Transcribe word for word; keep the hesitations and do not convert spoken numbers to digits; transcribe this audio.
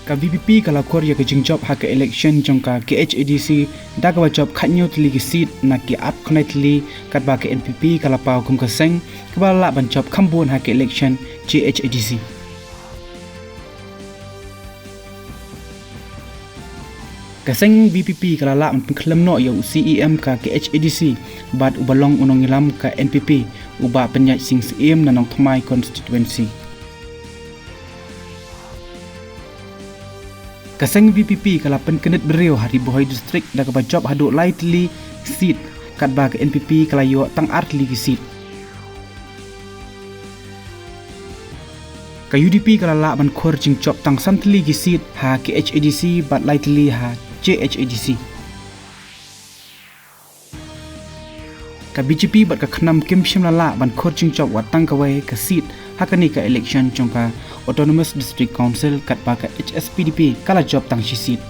Ka VPP ka la khur ïa ka jingjop ha ka election jong ka KHADC da kaba jop khatñiew tylli ki seat na ki arphew khyndai tylli, katba ka NPP ka la paw kum ka seng kaba la lah ban jop kham bun ha ka election JHADC. Ka seng VPP ka la lah ban pynkhlem noh ïa u CEM ka KHADC bad uba long u nongïalam ka NPP, u Bah Pynïaid Sing Syiem na Nongthymmai constituency. Ka seng VPP ka la pynkynit briew ha Ri Bhoi District da kaba jop haduh lai tylli seat, katba ka NPP ka la ïoh tang ar tylli ki seat. Ka UDP ka la lah ban khur jingjop tang san tylli ki seat ha KHADC bad lai tylli ha JHADC. Ka BJP bad ka KHNAM kim shym la lah ban khur jingjop wat tang kawei ka seat ha kane ka election jong ka Autonomous District Council, katba ka HSPDP ka la jop tang shi seat.